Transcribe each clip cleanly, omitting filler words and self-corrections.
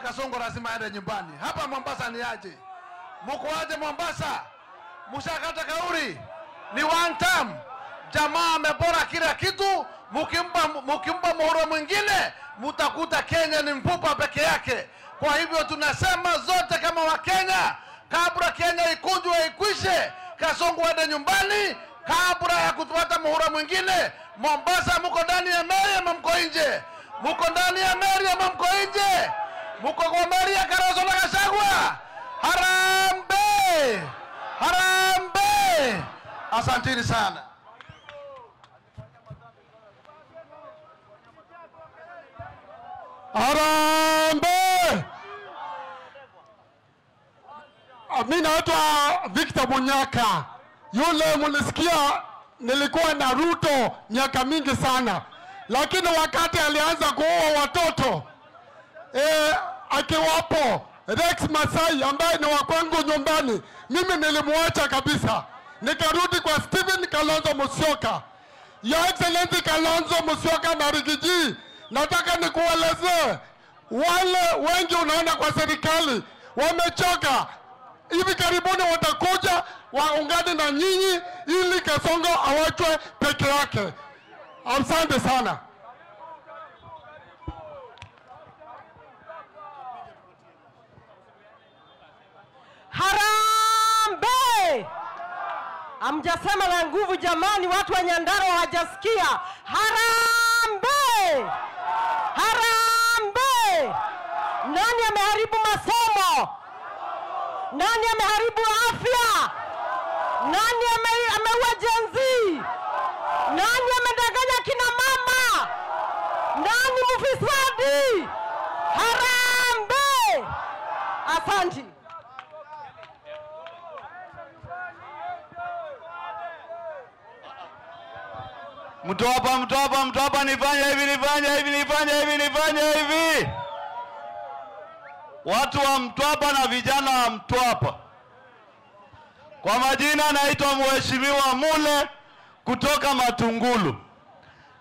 Kasongo lazima aende nyumbani. Hapa Mombasa ni aje? Mko aje Mombasa? Mshakata kauri? Ni one term. Jamaa amebora kila kitu. Mukimpa muhula mwingine, mutakuta Kenya ni mpupa peke yake. Kwa hivyo tunasema zote kama Wakenya, kabla Kenya ikunjwe ikwishe, Kasongo aende nyumbani kabla ya kupata muhula mwingine. Mombasa mko ndani ya meli ama mko nje? Mko ndani ya meli ama mko nje? Mko kwa meli ya Kalonzo na Gachagua? Harambee! Harambee! Asanteni sana. Harambee! Mimi naitwa Victor Munyaka. Yule mulisikia nilikuwa na Ruto miaka mingi sana. Lakini wakati alianza kuua watoto, akiwapo Rex Masai ambaye ni wa kwangu nyumbani, mimi nilimuacha kabisa. Nikarudi kwa Stephen Kalonzo Musyoka. Your Excellency Kalonzo Musyoka na Rigiji, nataka nikuelezee, wale wengi unaona kwa serikali wamechoka. Hivi karibuni watakuja waungane na nyinyi ili Kasongo awachwe peke yake. Asante sana. Harambee! Hamjasema na nguvu jamani, watu wa Nyandarua hawajasikia. Harambee! Harambee! Nani ameharibu masomo? Nani ameharibu afya? Nani ameua Gen Z? Nani amedanganya kina mama? Nani mfisadi? Harambee! Asante. Mtwapa, Mtwapa, Mtwapa, nifanye hivi, nifanye hivi, nifanye hivi, nifanye hivi. Watu wa Mtwapa na vijana wa Mtwapa. Kwa majina naitwa Mheshimiwa Mule kutoka Matungulu.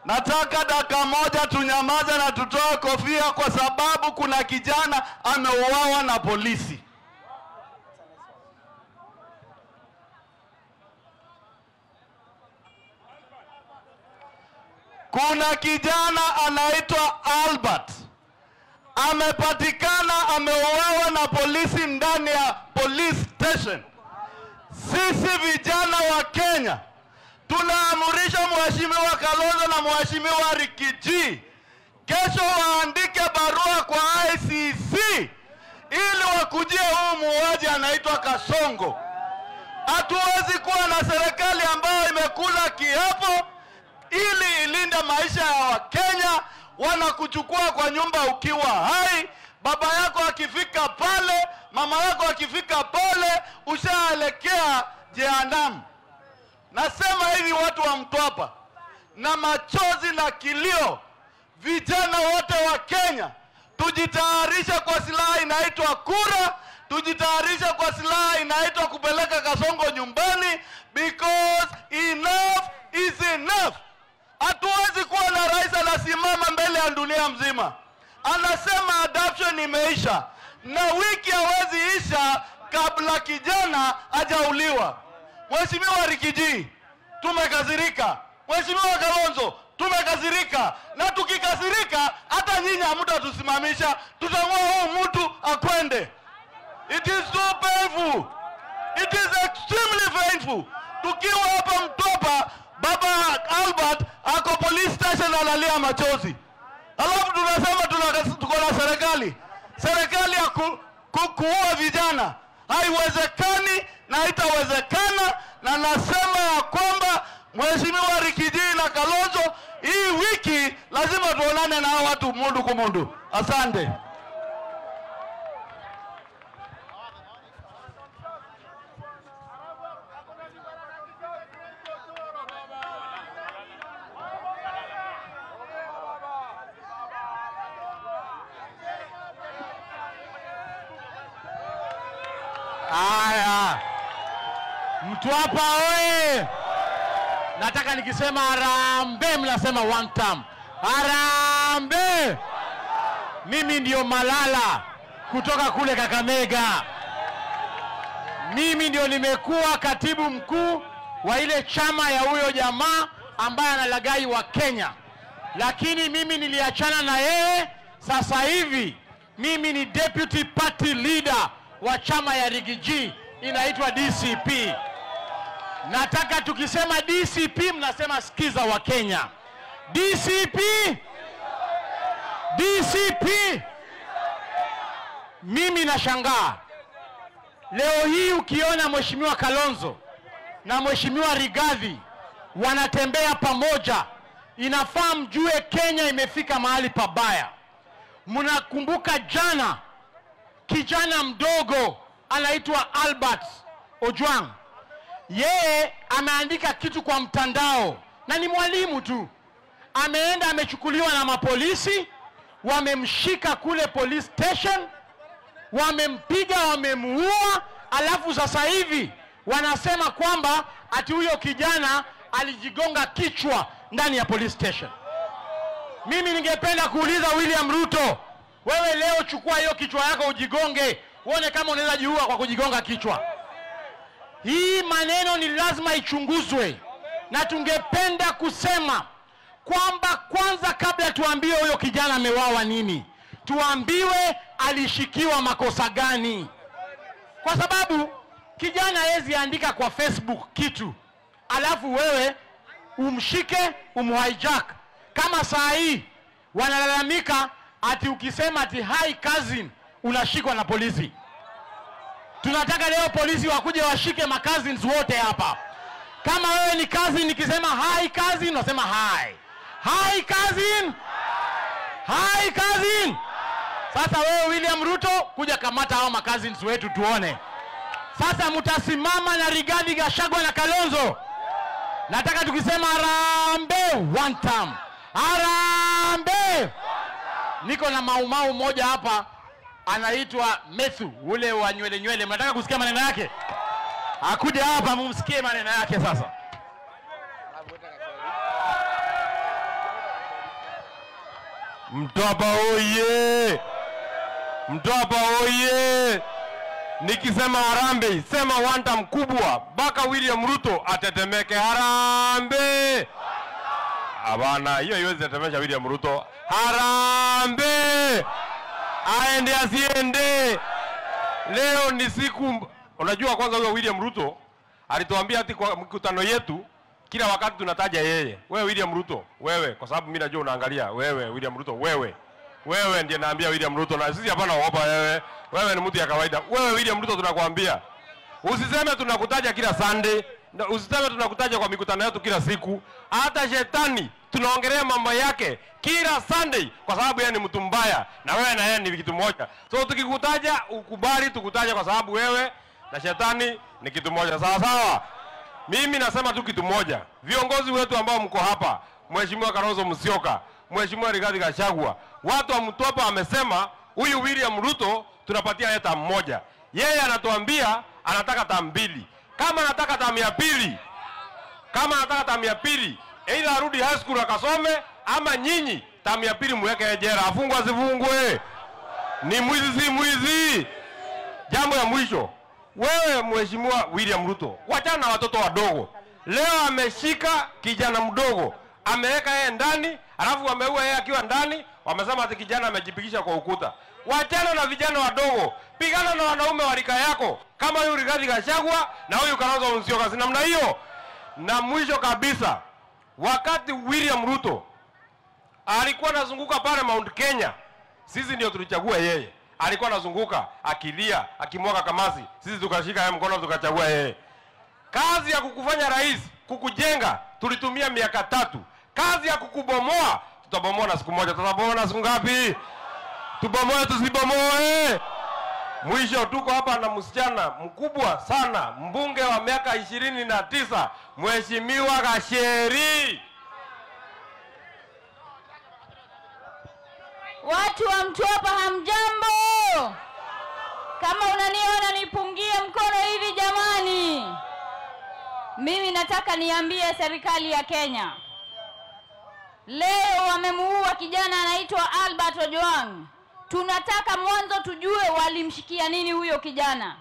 Nataka dakika moja tunyamaze na tutoe kofia kwa sababu kuna kijana ameuawa na polisi. Kuna kijana anaitwa Albert. Amepatikana ameuawa na polisi ndani ya police station. Sisi vijana wa Kenya tunaamurisha Mheshimiwa Kalonzo na Mheshimiwa Rigiji kesho waandike barua kwa ICC ili wakujie huu muuaji anaitwa Kasongo. Hatuwezi kuwa na serikali ambayo imekula kiapo ili ilinde maisha ya Wakenya. Wanakuchukua kwa nyumba ukiwa hai, baba yako akifika pale, mama yako akifika pale, ushaelekea jehanamu. Nasema hivi watu wa Mtwapa, na machozi na kilio, vijana wote wa Kenya, tujitayarishe kwa silaha inaitwa kura, tujitayarishe kwa silaha inaitwa kupeleka Kasongo nyumbani, because enough is enough. Hatuwezi kuwa na rais anasimama mbele ya dunia mzima anasema adoption imeisha, na wiki hawezi isha kabla kijana hajauliwa. Mheshimiwa Rigiji, tumekasirika. Mheshimiwa Kalonzo, tumekasirika. Na tukikasirika hata nyinyi hamtatusimamisha, tutang'oa huu mtu akwende. It is so painful. It is extremely painful. Tukiwa hapa Mtwapa, baba Albert ako police station analia machozi. Alafu tunasema tuko na serikali. Serikali ya kuua vijana. Haiwezekani na haitawezekana. Na nasema ya kwamba Mheshimiwa Rigiji na Kalonzo, hii wiki lazima tuonane na watu mundu kwa mundu. Asante. Aya, Mtwapa oye! Nataka nikisema harambee mnasema one term. Harambee! Mimi ndio Malala. kutoka kule Kakamega. Mimi ndio nimekuwa katibu mkuu wa ile chama ya huyo jamaa ambaye analagai wa Kenya, lakini mimi niliachana na yeye. Sasa hivi mimi ni deputy party leader wa chama ya Rigiji, inaitwa DCP. Nataka tukisema DCP mnasema sikiza wa Kenya. DCP, DCP. Mimi nashangaa leo hii ukiona Mheshimiwa Kalonzo na Mheshimiwa Rigathi wanatembea pamoja, inafaa mjue Kenya imefika mahali pabaya. Mnakumbuka jana kijana mdogo anaitwa Albert Ojwang, yeye ameandika kitu kwa mtandao na ni mwalimu tu, ameenda amechukuliwa na mapolisi, wamemshika kule police station, wamempiga, wamemuua, alafu sasa hivi wanasema kwamba ati huyo kijana alijigonga kichwa ndani ya police station. Mimi ningependa kuuliza William Ruto, wewe leo chukua hiyo kichwa yako ujigonge, uone kama unaweza jiua kwa kujigonga kichwa. Hii maneno ni lazima ichunguzwe, na tungependa kusema kwamba kwanza kabla tuambiwe huyo kijana amewawa nini, tuambiwe alishikiwa makosa gani. Kwa sababu kijana hawezi andika kwa Facebook kitu alafu wewe umshike umhijack. Kama saa hii wanalalamika ati ukisema ati hi cousin unashikwa na polisi. Tunataka leo polisi wakuje washike makazins wote hapa. Kama wewe ni cousin, nikisema hi cousin unasema hi. Hi cousin. Hi cousin. Sasa wewe William Ruto kuja kamata hao makazins wetu tuone. Sasa mtasimama na Rigathi Gachagua na Kalonzo. Nataka tukisema harambee one time. Harambee. Niko na maumau moja hapa anaitwa Methu, ule wa nywele nywele. Mnataka kusikia maneno yake? Akuja hapa mumsikie maneno yake sasa. Mtwapa oye! Mtwapa oye! Nikisema harambee, sema one time kubwa mpaka William Ruto atetemeke. Harambee! Abana, hiyo haiwezi tetemesha William Ruto. Harambee! Aende asiende. Leo ni siku, unajua kwanza huyo William Ruto alituambia ati kwa mkutano yetu kila wakati tunataja yeye. Wewe William Ruto, wewe, kwa sababu mimi najua unaangalia. Wewe William Ruto, wewe. Wewe ndiye naambia William Ruto, na sisi hapana ogopa wewe. Wewe ni mtu ya kawaida. Wewe William Ruto tunakwambia, usiseme tunakutaja kila Sunday, usiseme tunakutaja kwa mikutano yetu kila siku. Hata shetani tunaongelea mambo yake kila Sunday kwa sababu yeye ni mtu mbaya na wewe na yeye ni kitu moja. So tukikutaja ukubali tukutaja kwa sababu wewe na shetani ni kitu moja. Sawa sawa. Mimi nasema tu kitu moja. Viongozi wetu ambao mko hapa, Mheshimiwa Kalonzo Musyoka, Mheshimiwa Rigathi Gachagua, watu wa Mtwapa wamesema huyu William Ruto tunapatia yeye tamu moja. Yeye anatuambia anataka tamu mbili. Kama anataka tamu ya pili, kama anataka tamu ya pili, either arudi high school akasome ama nyinyi tamu ya pili muweke jela, afungwe asifungwe. Ni mwizi si mwizi? Jambo ya mwisho, wewe Mheshimiwa William Ruto, wachana na watoto wadogo. Leo ameshika kijana mdogo, ameweka yeye ndani, alafu ameua yeye akiwa ndani, wamesema ati kijana amejipigisha kwa ukuta. Wachana na vijana wadogo, pigana na wanaume wa rika yako kama huyu Rigathi Gachagua na huyu Kalonzo Musyoka, si namna hiyo? Na mwisho kabisa, wakati William Ruto alikuwa anazunguka pale Mount Kenya, sisi ndio tulichagua yeye. Alikuwa anazunguka akilia, akimwaga kamasi, sisi tukashika yeye mkono tukachagua yeye. Kazi ya kukufanya rais, kukujenga, tulitumia miaka 3. Kazi ya kukubomoa, tutabomoa na siku moja. Tutabomoa na siku ngapi? Tubomoe tusibomoe? Mwisho, tuko hapa na msichana mkubwa sana, mbunge wa miaka 29, Mheshimiwa Gacheri. Watu wa Mtwapa hamjambo? Kama unaniona nipungie mkono hivi jamani. Mimi nataka niambie serikali ya Kenya, leo wamemuua kijana anaitwa Albert Ojwang. Tunataka mwanzo tujue alimshikia nini huyo kijana.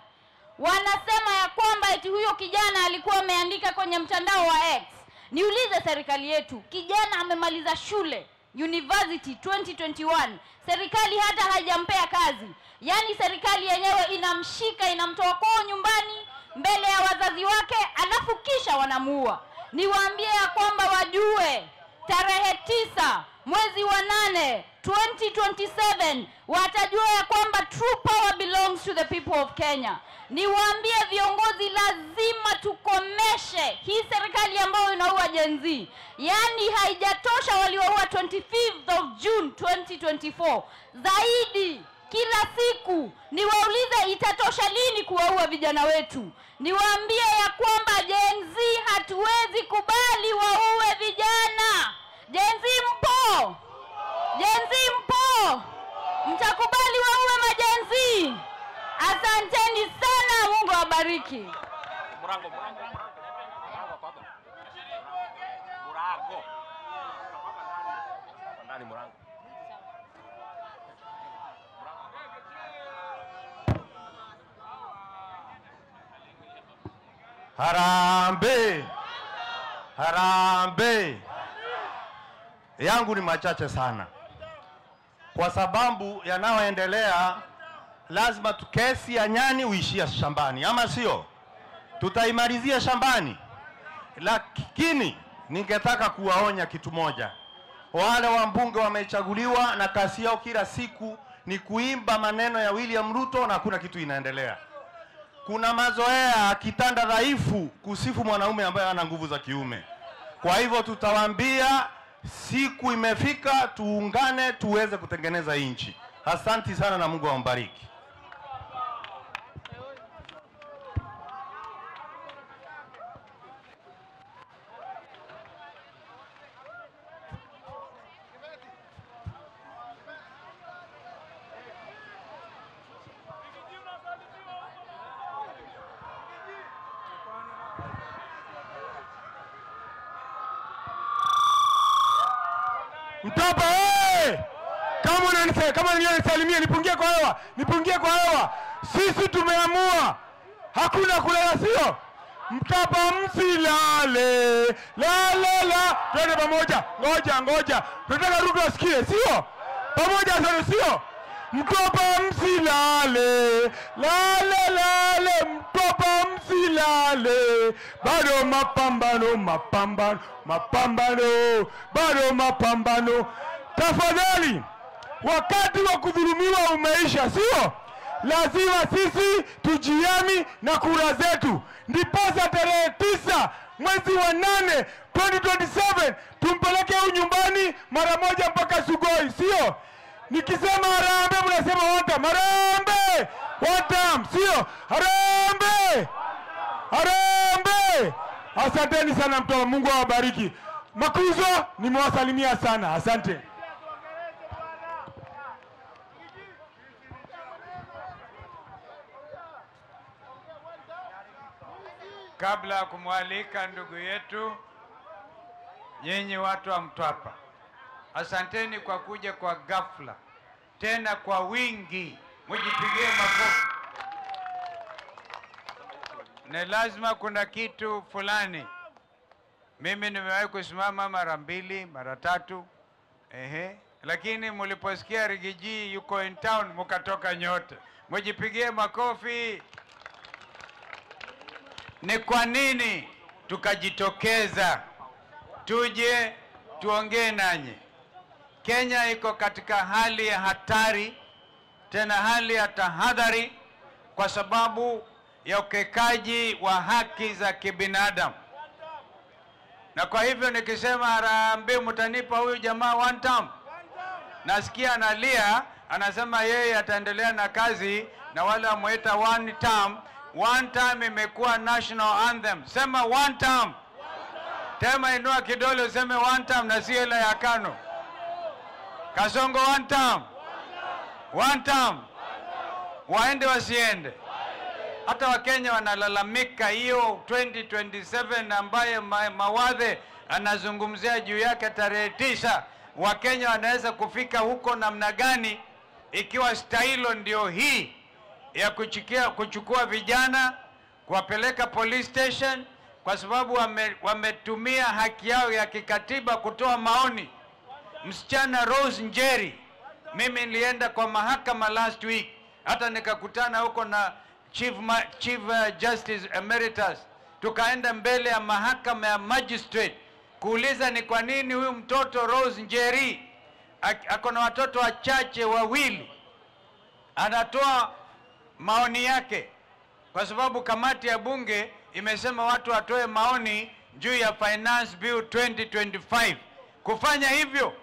Wanasema ya kwamba eti huyo kijana alikuwa ameandika kwenye mtandao wa X. Niulize serikali yetu, kijana amemaliza shule university 2021, serikali hata haijampea kazi. Yaani serikali yenyewe inamshika, inamtoa kwao nyumbani mbele ya wazazi wake, alafu kisha wanamuua. Niwaambie ya kwamba wajue tarehe 9 mwezi wa 8 2027 watajua ya kwamba true power belongs to the people of Kenya. Niwaambie viongozi, lazima tukomeshe hii serikali ambayo inaua Gen Z. Yaani haijatosha walioua 25th of June 2024. Zaidi kila siku niwaulize, itatosha lini kuwaua vijana wetu? Niwaambie ya kwamba Gen Z hatuwezi kubali waue vijana. Gen Z mpo? Gen Z mpo? Mtakubali waue maGen Z? Asanteni sana, Mungu awabariki. Harambee! Harambee! Yangu ni machache sana, kwa sababu yanayoendelea lazima kesi ya nyani uishia shambani, ama sio? Tutaimalizia shambani. Lakini ningetaka kuwaonya kitu moja. Wale wabunge wamechaguliwa na kasi yao kila siku ni kuimba maneno ya William Ruto na hakuna kitu inaendelea. Kuna mazoea kitanda dhaifu kusifu mwanaume ambaye hana nguvu za kiume. Kwa hivyo tutawaambia siku imefika, tuungane tuweze kutengeneza nchi. Asanti sana na Mungu awabariki. Mtwapa hey! Kama unanisalimia nipungie kwa hewa, nipungie kwa hewa. Sisi tumeamua hakuna kulala, sio? Mtwapa msilale, la la la, twende pamoja. Ngoja ngoja, tunataka Ruto asikie, sio? Pamoja sana, sio? Mtwapa msilale, la la la la, Mtwapa msilale, bado mapambano, mapambano, mapambano, bado mapambano. Tafadhali, wakati wa kudhulumiwa umeisha, sio? Lazima sisi tujiami na kura zetu. Ndiposa tarehe 9 mwezi wa 8 2027 tumpeleke huyu nyumbani mara moja mpaka Sugoi, sio? Nikisema harambee mnasema one time. Harambee! One time, sio? Harambee! Harambee! Asanteni sana mtoto, Mungu awabariki. Makuzo nimewasalimia sana. Asante. Kabla ya kumwalika ndugu yetu, nyinyi watu wa Mtwapa, asanteni kwa kuja kwa ghafla, tena kwa wingi, mjipigie makofi. Ni lazima kuna kitu fulani. Mimi nimewahi kusimama mara mbili, mara tatu, lakini mliposikia Rigiji yuko in town mkatoka nyote. Mjipigie makofi. Ni kwa nini tukajitokeza tuje tuongee nanyi? Kenya iko katika hali ya hatari, tena hali ya tahadhari, kwa sababu ya ukekaji wa haki za kibinadamu. Na kwa hivyo nikisema harambee, mtanipa huyu jamaa one time. Nasikia analia, anasema yeye ataendelea na kazi na wale wamuita one term. One time imekuwa national anthem. Sema one term. Tema inua kidole useme one term na si hela ya KANU. Kasongo one term. One term. Waende wasiende. Hata Wakenya wanalalamika hiyo 2027 ambaye Mawathe anazungumzia juu yake tarehe 9. Wakenya wanaweza kufika huko namna gani ikiwa stailo ndio hii ya kuchukua vijana kuwapeleka police station kwa sababu wametumia haki yao ya kikatiba kutoa maoni. Msichana Rose Njeri, mimi nilienda kwa mahakama last week, hata nikakutana huko na Chief Justice Emeritus, tukaenda mbele ya mahakama ya magistrate kuuliza ni kwa nini huyu mtoto Rose Njeri ako na watoto wachache wawili, anatoa maoni yake, kwa sababu kamati ya bunge imesema watu watoe maoni juu ya Finance Bill 2025. Kufanya hivyo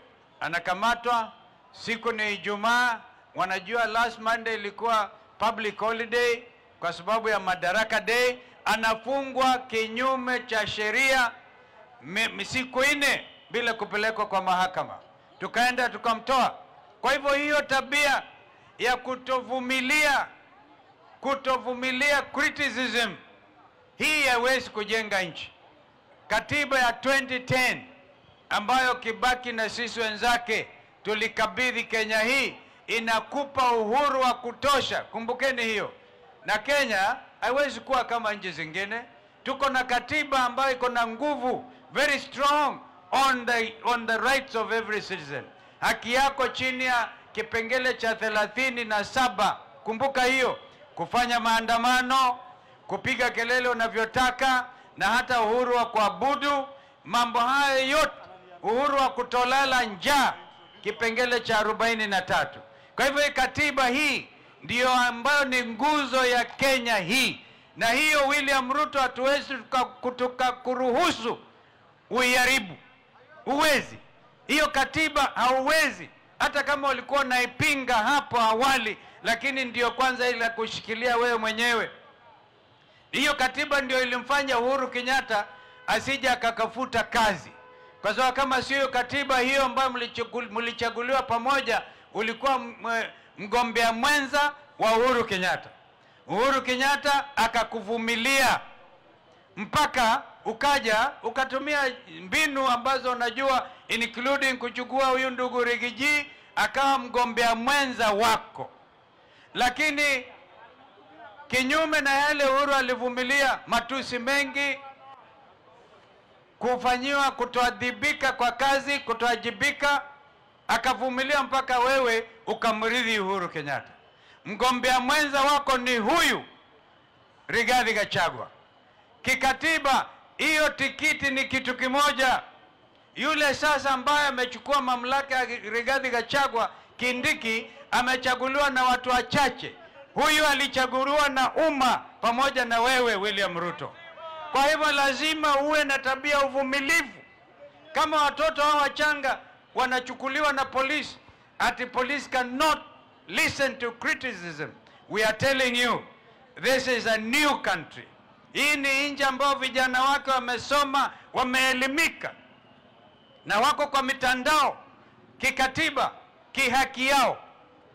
anakamatwa. Siku ni Ijumaa, wanajua last Monday ilikuwa public holiday kwa sababu ya Madaraka Day. Anafungwa kinyume cha sheria siku 4 bila kupelekwa kwa mahakama. Tukaenda tukamtoa. Kwa hivyo hiyo tabia ya kutovumilia criticism hii haiwezi kujenga nchi. Katiba ya 2010 ambayo Kibaki na sisi wenzake tulikabidhi Kenya hii inakupa uhuru wa kutosha. Kumbukeni hiyo. Na Kenya haiwezi kuwa kama nchi zingine. Tuko na katiba ambayo iko na nguvu, very strong on the rights of every citizen. Haki yako chini ya kipengele cha 37. Kumbuka hiyo, kufanya maandamano, kupiga kelele unavyotaka, na hata uhuru wa kuabudu, mambo haya yote, uhuru wa kutolala njaa, kipengele cha 43. Kwa hivyo katiba hii ndiyo ambayo ni nguzo ya Kenya hii. Na hiyo William Ruto hatuwezi kuruhusu uiharibu. Uwezi. Hiyo katiba hauwezi. Hata kama ulikuwa unaipinga hapo awali, lakini ndiyo kwanza ile kushikilia wewe mwenyewe. Hiyo katiba ndio ilimfanya Uhuru Kenyatta asije akakafuta kazi. Kwa sababu kama sio katiba hiyo ambayo mlichaguliwa pamoja, ulikuwa mgombea mwenza wa Uhuru Kenyatta. Uhuru Kenyatta akakuvumilia mpaka ukaja ukatumia mbinu ambazo unajua, including kuchukua huyu ndugu Rigiji akawa mgombea mwenza wako. Lakini kinyume na yale, Uhuru alivumilia matusi mengi, kufanyiwa kutoadhibika kwa kazi, kutoajibika, akavumilia mpaka wewe ukamridhi Uhuru Kenyatta. Mgombea mwenza wako ni huyu Rigathi Gachagua. Kikatiba hiyo tikiti ni kitu kimoja. Yule sasa ambaye amechukua mamlaka ya Rigathi Gachagua, Kindiki, amechaguliwa na watu wachache. Huyu alichaguliwa na umma pamoja na wewe William Ruto. Kwa hivyo lazima uwe na tabia uvumilivu. Kama watoto hao wachanga wanachukuliwa na polisi, ati police cannot listen to criticism. We are telling you, this is a new country. Hii ni nchi ambayo vijana wake wamesoma, wameelimika, na wako kwa mitandao, kikatiba, kihaki yao.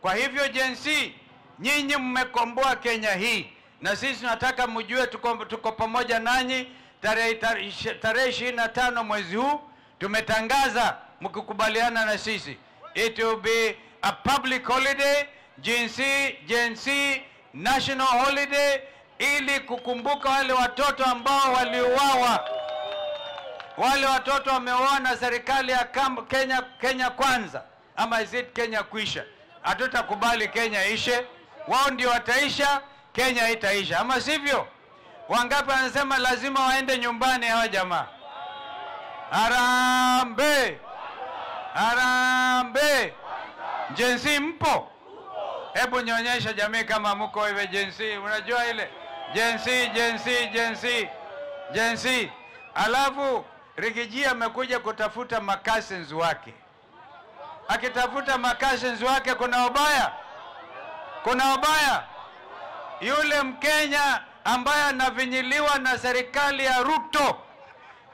Kwa hivyo Gen Z, nyinyi mmekomboa Kenya hii, na sisi tunataka mjue tuko pamoja nanyi. Tarehe 25 mwezi huu tumetangaza, mkikubaliana na sisi, it will be a public holiday, Gen Z national holiday, ili kukumbuka wale watoto ambao waliuawa. Wale watoto wameuawa na serikali ya Kenya Kwanza, ama is it Kenya Kwisha? Hatutakubali Kenya ishe. Wao ndio wataisha, Kenya itaisha, ama sivyo? Wangapi wanasema lazima waende nyumbani hawa jamaa? Harambee! Harambee! Gen Z mpo? Hebu nionyesha jamii kama mko hivi Gen Z. Unajua ile Gen Z, Gen Z, Gen Z, Gen Z. Alafu Rigiji amekuja kutafuta makasins wake. Akitafuta makasins wake kuna ubaya? Kuna ubaya? Yule Mkenya ambaye anavinyiliwa na serikali ya Ruto,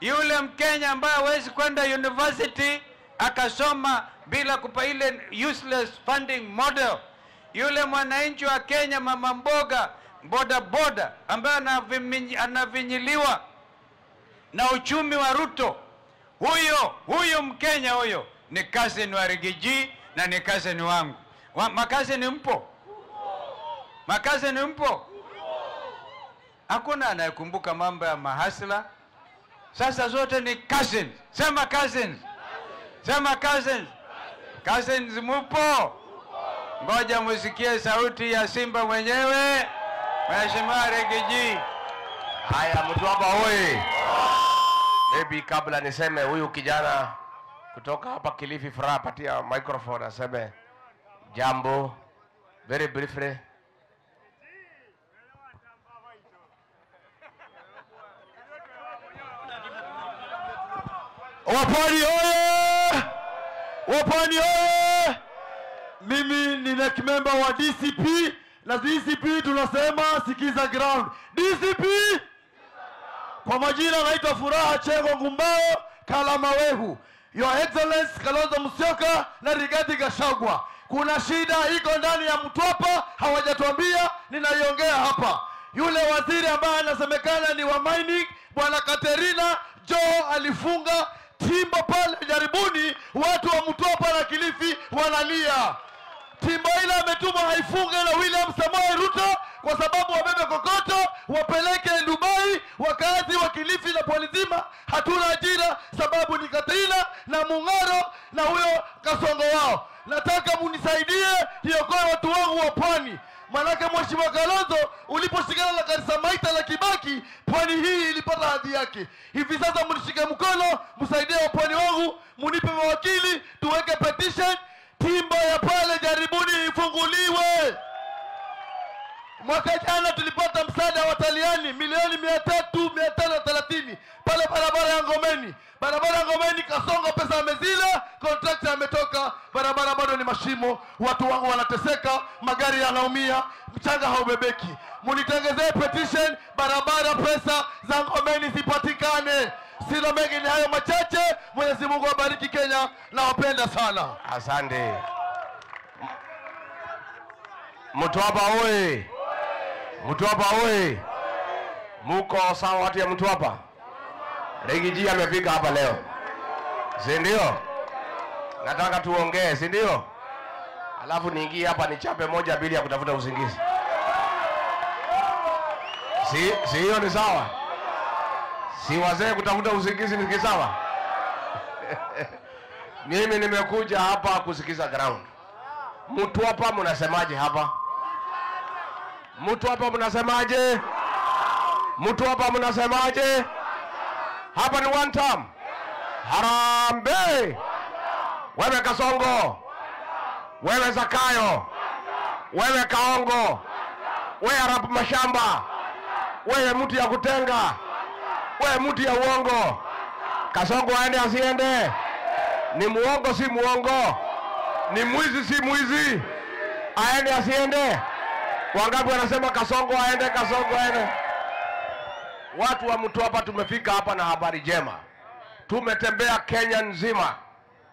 yule Mkenya ambaye hawezi kwenda university akasoma bila kupa ile useless funding model, yule mwananchi wa Kenya mama mboga boda boda ambaye anavinyiliwa na uchumi wa Ruto, huyo Mkenya huyo ni cousin wa Rigiji na ni cousin wangu. Makazini mpo? Makazini mpo? Hakuna anayekumbuka mambo ya mahasla. Sasa zote ni cousins. Sema cousins. Sema cousins. Cousins mupo? Ngoja musikie sauti ya Simba mwenyewe, Mheshimiwa Riggy G. Haya, Mtwapa oye! Maybe kabla niseme, huyu kijana kutoka hapa Kilifi, Furaha, patia microphone aseme jambo very briefly. Wapwani oye! Wapwani oye! Mimi ni NEC member wa DCP, na DCP tunasema sikiza ground. DCP! Kwa majina naitwa Furaha Chengo Ngumbao Kalamawehu. Your Excellency Kalonzo Musyoka na Rigathi Gachagua, kuna shida iko ndani ya Mtwapa, hawajatuambia, ninaiongea hapa. Yule waziri ambaye anasemekana ni wa mining, Bwana Katerina Joho, alifunga timbo pale Jaribuni, watu wa Mtwapa na Kilifi wanalia. Timbo ile ametumwa haifunge na William Samoei Ruto kwa sababu wabebe kokoto wapeleke Dubai. Wakazi wa Kilifi na pwani nzima hatuna ajira, sababu ni Katerina na Mung'aro na huyo Kasongo wao. Nataka munisaidie niokoe watu wangu wa pwani. Manake Mheshimiwa Kalonzo, uliposhikana na Karisa Maita la Kibaki, pwani hii ilipata hadhi yake. Hivi sasa mnishike mkono, msaidie wapwani wangu, munipe mawakili, tuweke petition, timbo ya pale Jaribuni ifunguliwe. Mwaka jana tulipata msaada wa Taliani milioni 300, 530 pale barabara ya Ngomeni. Barabara ya Ngomeni, Kasongo pesa amezila, contractor ametoka, barabara bado ni mashimo, watu wangu wanateseka, magari yanaumia, mchanga haubebeki. Munitengezee petition, barabara pesa za Ngomeni zipatikane. Sina mengi, ni hayo machache. Mwenyezi Mungu abariki Kenya, nawapenda sana. Asante. Mtwapa oye! Mtwapa oye! Muko sawa watu ya Mtwapa? Riggy G amefika hapa leo, si ndio? Nataka tuongee, si ndio? Alafu niingie hapa nichape moja mbili ya kutafuta usingizi. Si hiyo ni sawa? Si wazee kutafuta usingizi ni sawa? Mimi nimekuja hapa kusikiza ground. Mtwapa mnasemaje hapa? Mtwapa mnasemaje? Mtwapa mnasemaje? Hapa ni one term. Harambee! Wewe Kasongo, wewe Zakayo, wewe Kaongo, wewe Arap Mashamba, wewe mtu ya kutenga, wewe mtu ya uongo. Kasongo aende asiende? Ni muongo si muongo? Ni mwizi si mwizi? Aende asiende? Wangapi wanasema Kasongo aende, Kasongo aende? Watu wa Mtwapa tumefika hapa na habari njema. Tumetembea Kenya nzima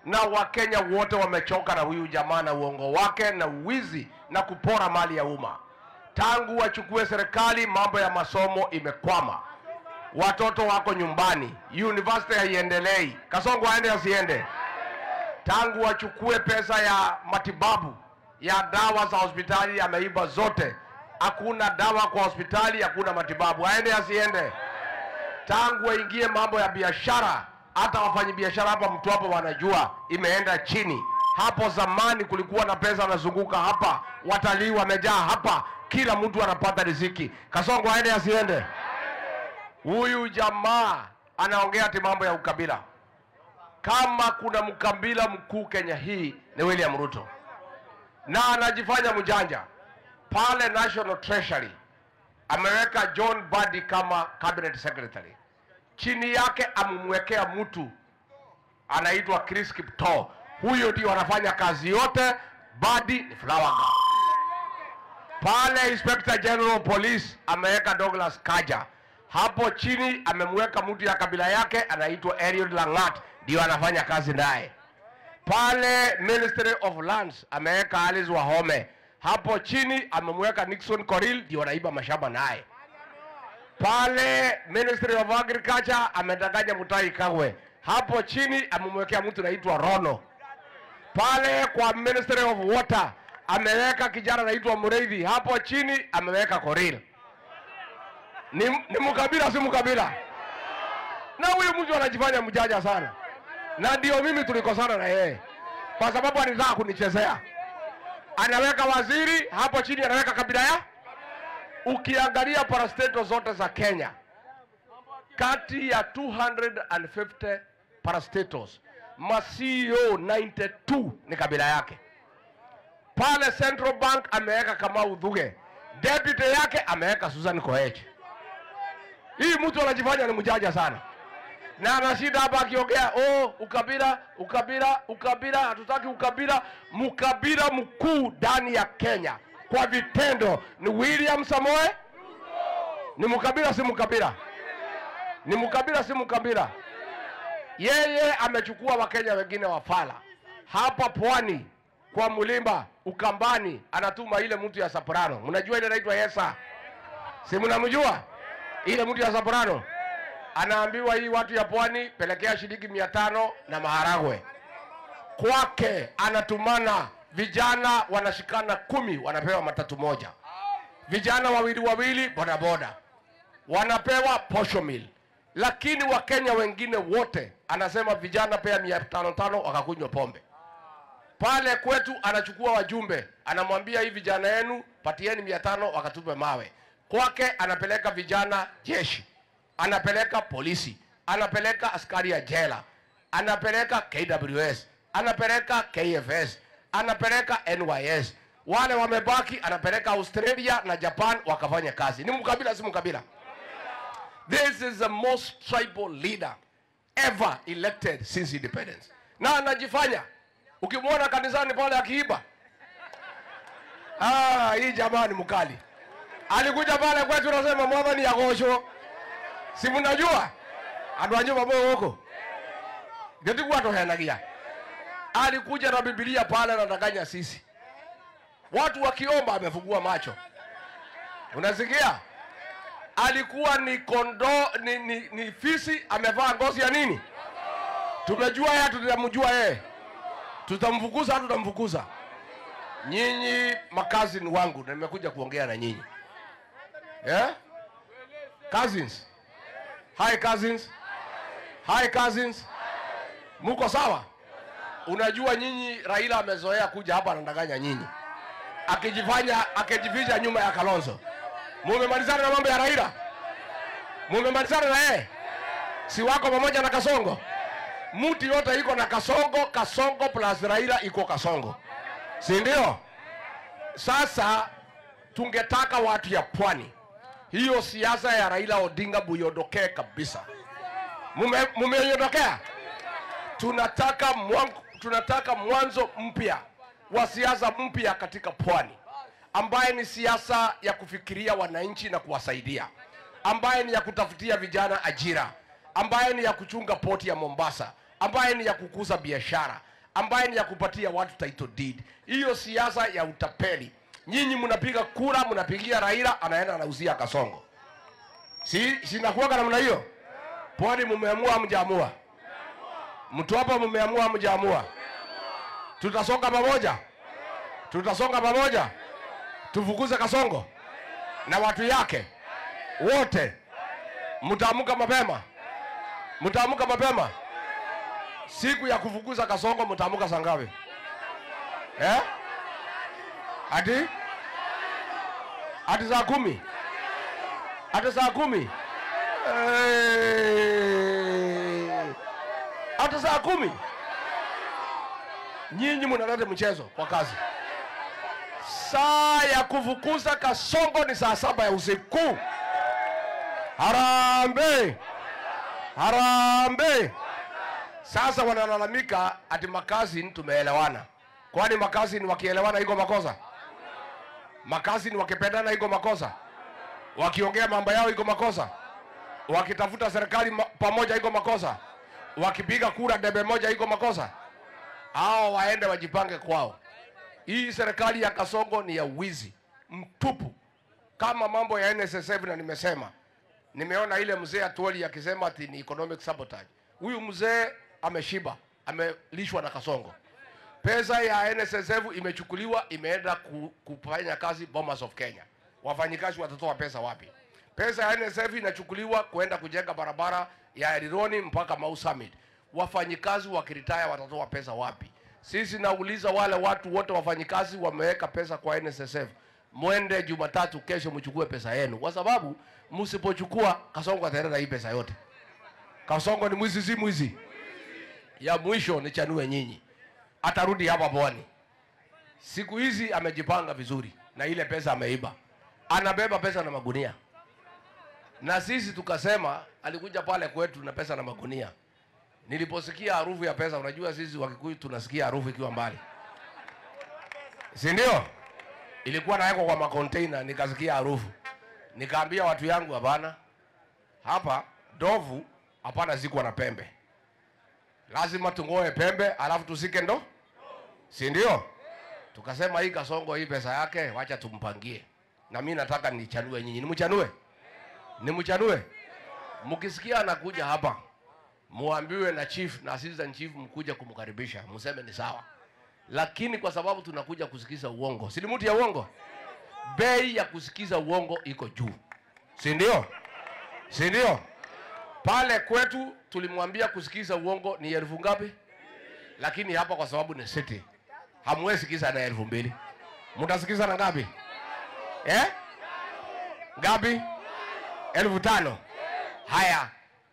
na Wakenya wote wamechoka na huyu jamaa na uongo wake na uwizi na kupora mali ya umma. Tangu wachukue serikali, mambo ya masomo imekwama. Watoto wako nyumbani, university haiendelei. Kasongo aende asiende? Tangu wachukue pesa ya matibabu ya dawa za hospitali ameiba zote. Hakuna dawa kwa hospitali, hakuna matibabu. Aende asiende? Tangu waingie mambo ya biashara, hata wafanyabiashara hapa Mtwapa wanajua imeenda chini. Hapo zamani kulikuwa na pesa anazunguka hapa, watalii wamejaa hapa, kila mtu anapata riziki. Kasongo aende asiende? Huyu jamaa anaongea ati mambo ya ukabila. Kama kuna mkabila mkuu Kenya hii ni William Ruto, na anajifanya mjanja. Pale National Treasury ameweka John Mbadi kama cabinet secretary. Chini yake amemwekea mtu anaitwa Chris Kiptoo. Huyo ndio anafanya kazi yote, Mbadi ni flower girl. Pale Inspector General Police ameweka Douglas Kaja. Hapo chini amemweka mtu ya kabila yake anaitwa Eliud Langat, ndio anafanya kazi naye. Pale Ministry of Lands ameweka Alice Wahome. Hapo chini amemweka Nixon Korir, ndio anaiba mashamba naye. Pale Ministry of Agriculture amedanganya Mutahi Kagwe. Hapo chini amemwekea mtu anaitwa Rono. Pale kwa Ministry of Water Ameweka kijana anaitwa Mureithi hapo chini, ameweka Korir. Ni mkabila si mkabila? Na huyu mtu anajifanya mjanja sana. Na ndio mimi tulikosana na yeye, kwa sababu alitaka kunichezea. Anaweka waziri hapo chini, anaweka kabila ya. Ukiangalia parastato zote za Kenya, kati ya 250 parastatos, ma CEO 92 ni kabila yake. Pale Central Bank ameweka Kamau Thuge, deputy yake ameweka Susan Koech. Hii mtu anajifanya ni mjanja sana. Na anashinda hapa akiongea, oh, ukabila, ukabila, ukabila, hatutaki ukabila. Mkabila mkuu ndani ya Kenya kwa vitendo ni William Samoei. Ni mkabila si mkabila? Ni mkabila si mkabila? Yeye amechukua Wakenya wengine wafala. Hapa pwani kwa Mulimba, Ukambani, anatuma ile mtu ya Soprano. Mnajua ile inaitwa Yesa? Si mnamjua? Ile mtu ya Soprano. Anaambiwa hii watu ya pwani pelekea shilingi 500 na maharagwe. Kwake anatumana vijana wanashikana 10 wanapewa matatu moja. Vijana wawili wawili boda boda wanapewa posho mill. Lakini Wakenya wengine wote anasema vijana pea 500 wakakunywa pombe. Pale kwetu anachukua wajumbe, anamwambia hii vijana yenu patieni 500 wakatupe mawe. Kwake anapeleka vijana jeshi, anapeleka polisi, anapeleka askari ya jela, anapeleka KWS, anapeleka KFS, anapeleka NYS. Wale wamebaki anapeleka Australia na Japan wakafanya kazi. Ni mkabila si mkabila? This is the most tribal leader ever elected since independence. Na anajifanya, ukimwona kanisani pale akiiba, ah, hii jamaa ni mkali. Alikuja pale kwetu anasema mwadhani ya gosho. Si mnajua? Andu anyo babo huko. Ndio tu watu hanagia. Alikuja na Biblia pale anadanganya sisi. Watu wakiomba amefungua macho. Unasikia? Alikuwa ni kondoo, ni fisi amevaa ngozi ya nini? Tumejua yeye, tutamjua yeye. Tutamfukuza, tutamfukuza. Nyinyi makazini wangu, nimekuja kuongea na nyinyi. Yeah? Cousins. Hi cousins. Hi cousins. Muko sawa? Unajua nyinyi Raila amezoea kuja hapa anadanganya nyinyi. Akijifanya, akijificha nyuma ya Kalonzo. Mumemalizana na mambo ya Raila? Mumemalizana na yeye? Si wako pamoja na Kasongo? Mtu yote iko na Kasongo, Kasongo plus Raila iko Kasongo. Si ndio? Sasa tungetaka watu ya pwani, hiyo siasa ya Raila Odinga buiondokee kabisa. Mumeiondokea? Tunataka mwanzo mpya wa siasa mpya katika pwani, ambaye ni siasa ya kufikiria wananchi na kuwasaidia, ambaye ni ya kutafutia vijana ajira, ambaye ni ya kuchunga poti ya Mombasa, ambaye ni ya kukuza biashara, ambaye ni ya kupatia watu title deed. Hiyo siasa ya utapeli. Nyinyi mnapiga kura, mnapigia Raila, anaenda anauzia Kasongo. Si sinakuwa namna hiyo? Pwani mumeamua hamjaamua? Mtu hapa mumeamua hamjaamua? Tutasonga pamoja? Tutasonga pamoja? Tufukuze Kasongo na watu yake wote. Mtaamka mapema. Mtaamka mapema. Siku ya kufukuza Kasongo mtaamka saa ngapi? Eh? Ati? Ati saa 10? Ati saa 10? Ati saa 10? Nyinyi mnaleta mchezo kwa kazi. Saa ya kufukuza Kasongo ni saa 7 ya usiku. Harambee! Harambee! Sasa wanalalamika ati makazi tumeelewana. Kwani makazi ni wakielewana iko makosa? Makazi ni wakipendana iko makosa? Wakiongea mambo yao iko makosa? Wakitafuta serikali pamoja iko makosa? Wakipiga kura debe moja iko makosa? Hao waende wajipange kwao. Hii serikali ya Kasongo ni ya wizi mtupu. Kama mambo ya NSSF, na nimesema, nimeona ile mzee Atuoli akisema ati ni economic sabotage. Huyu mzee ameshiba, amelishwa na Kasongo. Pesa ya NSSF imechukuliwa imeenda kufanya kazi Bomas of Kenya. Wafanyikazi watatoa pesa wapi? Pesa ya NSSF inachukuliwa kuenda kujenga barabara ya Rironi mpaka Mau Summit. Wafanyikazi wakiritaya watatoa pesa wapi? Sisi nauliza wale watu wote wafanyikazi wameweka pesa kwa NSSF, mwende Jumatatu kesho mchukue pesa yenu, kwa sababu msipochukua Kasongo ataenda hii pesa yote. Kasongo ni mwizi, si mwizi? Ya mwisho ni chanue nyinyi. Atarudi hapa pwani. Siku hizi amejipanga vizuri na ile pesa ameiba. Anabeba pesa na magunia. Na sisi tukasema, alikuja pale kwetu na pesa na magunia. Niliposikia harufu ya pesa, unajua sisi Wakikuyu tunasikia harufu ikiwa mbali, si ndio? Ilikuwa nawekwa kwa makontainer, nikasikia harufu. Nikaambia watu yangu, hapana, hapa ndovu hapana zikwa na pembe. Lazima tungoe pembe alafu tusike ndo, si ndio? Tukasema hii Kasongo hii pesa yake wacha tumpangie. Na mimi nataka nichanue nyinyi. Nimchanue? Nimchanue? Mkisikia anakuja hapa, muambiwe na chief na assistant chief mkuja kumkaribisha, mseme ni sawa. Lakini kwa sababu tunakuja kusikiza uongo, si ni mtu ya uongo? Bei ya kusikiza uongo iko juu, si ndio? Si ndio? Pale kwetu tulimwambia kusikiza uongo ni 1000 ngapi? Lakini hapa kwa sababu ni city, hamwezi sikiza na 2000. Mtasikiza na ngapi? Ngapi? 5000. Haya,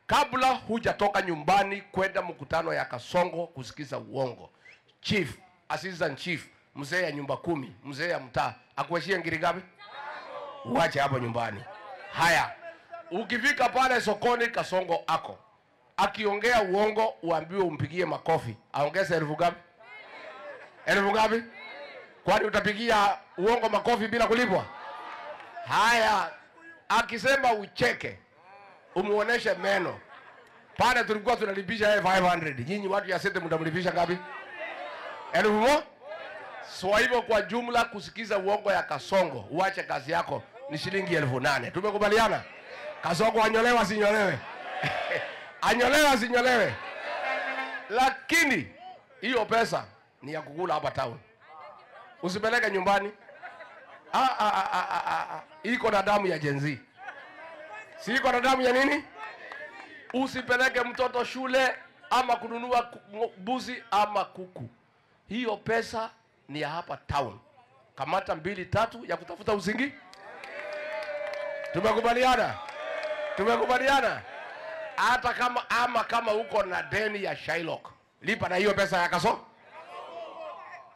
kabla hujatoka nyumbani kwenda mkutano ya Kasongo kusikiza uongo, chief, assistant chief, mzee ya nyumba 10, mzee ya mtaa, akuachie ngiri ngapi? Uache hapo nyumbani. Haya, ukifika pale sokoni Kasongo ako akiongea uongo, uambiwe umpigie makofi. Aongeze 1000 ngapi? 1000 ngapi? Kwani utapigia uongo makofi bila kulipwa? Haya, akisema ucheke, umuoneshe meno. Pale tulikuwa tunalipisha 500. Nyinyi watu ya sete mtamlipisha ngapi? 1000? So hivyo kwa jumla kusikiza uongo ya Kasongo, uache kazi yako, ni shilingi 8000. Tumekubaliana? Kasongo anyolewe asinyolewe? Anyolewe asinyolewe? Lakini hiyo pesa ni ya kukula hapa town. Usipeleke nyumbani. Iko na damu ya Gen Z. Si iko na damu ya nini? Usipeleke mtoto shule ama kununua mbuzi ama kuku. Hiyo pesa ni ya hapa town. Kamata 2 3 ya kutafuta usingi. Tumekubaliana? Tumekubaliana? Hata kama ama kama uko na deni ya Shylock, lipa na hiyo pesa ya Kasongo.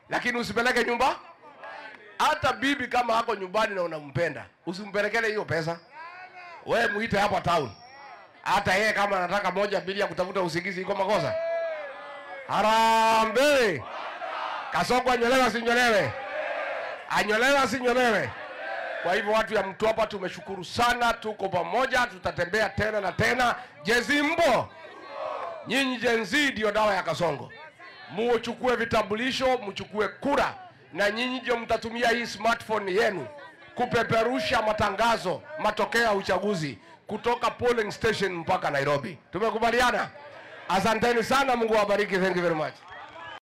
Lakini usipeleke nyumba. Hata bibi kama hako nyumbani na unampenda, usimpelekele hiyo pesa. Wewe muite hapa town. Hata yeye kama anataka 1 2 ya kutafuta usingizi, iko makosa? Harambee! Kasongo anyolewe asinyolewe? Anyolewe asinyolewe? Kwa hivyo watu ya Mtwapa tumeshukuru sana, tuko pamoja, tutatembea tena na tena. Jezi mbo, nyinyi Gen Z ndio dawa ya Kasongo. Muchukue vitambulisho, mchukue kura, na nyinyi ndio mtatumia hii smartphone yenu kupeperusha matangazo, matokeo ya uchaguzi kutoka polling station mpaka Nairobi. Tumekubaliana? Asanteni sana, Mungu awabariki. Thank you very much.